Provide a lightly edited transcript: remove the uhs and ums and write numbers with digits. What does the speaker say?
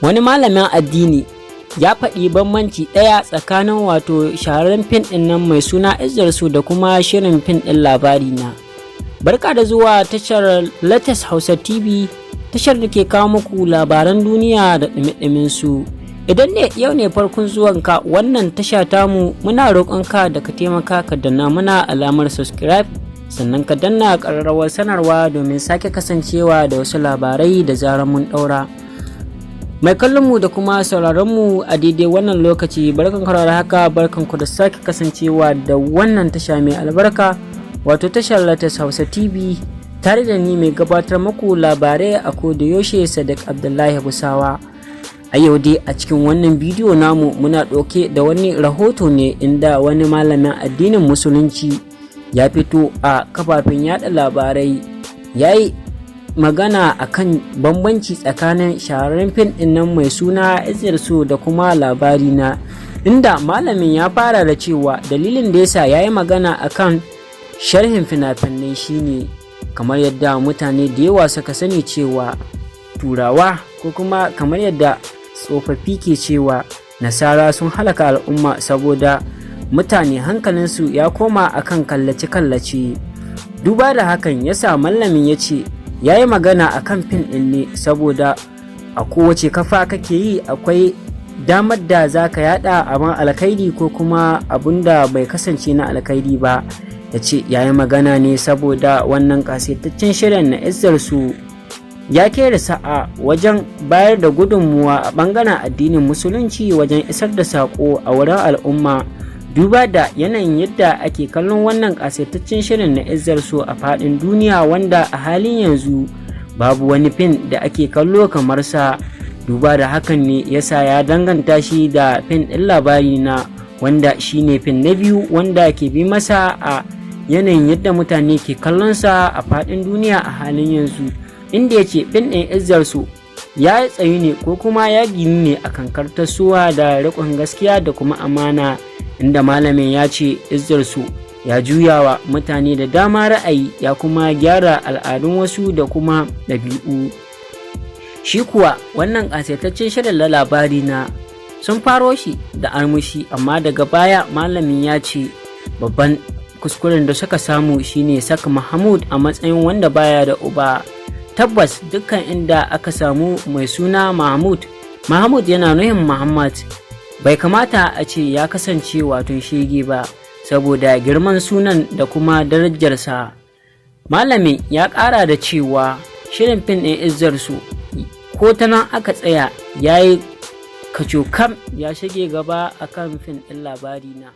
Wani malamin addini ya faɗi bambanci ɗaya tsakanin wato shahararren fim ɗin nan mai suna Izzar da kuma shirin fim ɗin Labari Na. Barka da zuwa tashar Latest Hausa TV, tashar da ke kawo muku labaran duniya da ɗumi su. Idan ne yau ne farkon zuwanka wannan tasha tamu, muna roƙonka da ka taimaka ka danna muna alamar subscribe, sannan ka danna ƙararrawar sanarwa domin sake kasancewa da wasu labarai da zarar mun ɗaura. Mai kallon mu da kuma sauraron mu a daidai wannan lokaci, barkan ku da haka, barkan ku da sake kasancewa da wannan tasha mai albarka, wato tashar Latest Hausa TV, tare da ni mai gabatar muku labarai a koda yaushe, Sadiq Abdullahi Busawa. A yau dai a cikin wannan bidiyo namu muna ɗauke da wani rahoto ne inda wani malamin addinin Musulunci ya fito a kafafen yada labarai ya yi magana akan bambanci tsakanin shahararren fim ɗin nan mai suna Izzar So da kuma Labari Na, inda malamin ya fara da cewa dalilin da yasa ya yi magana akan sharhin fina-finai shine kamar yadda mutane da yawa suka sani cewa Turawa, ko kuma kamar yadda tsofaffi ke cewa Nasara, sun halaka al'umma saboda mutane hankalinsu ya koma akan kallace-kallace. Duba da hakan yasa malamin ya ce ya yi magana a kan fim ɗin ne saboda a kowace kafa kake yi akwai damar da za ka yada abin alkhairi ko kuma abun da bai kasance na alkhairi ba. Ya ce ya yi magana ne saboda wannan kasaitaccen shirin na Izzar Su ya kera sa'a wajen bayar da gudunmuwa a bangaren addinin Musulunci wajen isar da saƙo a wurin al'umma, duba da yanayin yadda ake kallon wannan kasaitaccen shirin na Izzar So a faɗin duniya, wanda a halin yanzu babu wani fim da ake kallo kamar sa. Duba da hakan ne yasa ya danganta shi da fim ɗin Labari Na, wanda shine fim na biyu wanda ke bi masa a yanayin yadda mutane ke kallonsa a faɗin duniya a halin yanzu, inda ya ce fim ɗin Izzar So ya tsayu ne ko kuma ya gini ne a kan kartasuwa da riƙon gaskiya da kuma amana, inda malamin ya ce Izzar So ya juyawa mutane da dama ra'ayi, ya kuma gyara al'adun wasu da kuma ɗabi'u. Shi kuwa wannan ƙasaitaccen shirin na Labari Na sun faro shi da armushi, amma daga baya malamin ya ce babban kuskuren da suka samu shine saka Mahmud a matsayin wanda baya da uba. Tabbas dukkan inda aka samu mai suna Mahmud, Mahmud yana nuhin Muhammad, bai kamata a ce ya kasance wato shege ba saboda girman sunan da kuma darajarsa. Malamin ya ƙara da cewa shirin fim ɗin Izzar Su ko ta nan aka tsaya ya yi kacokam ya shige gaba akan fim ɗin Labari Na.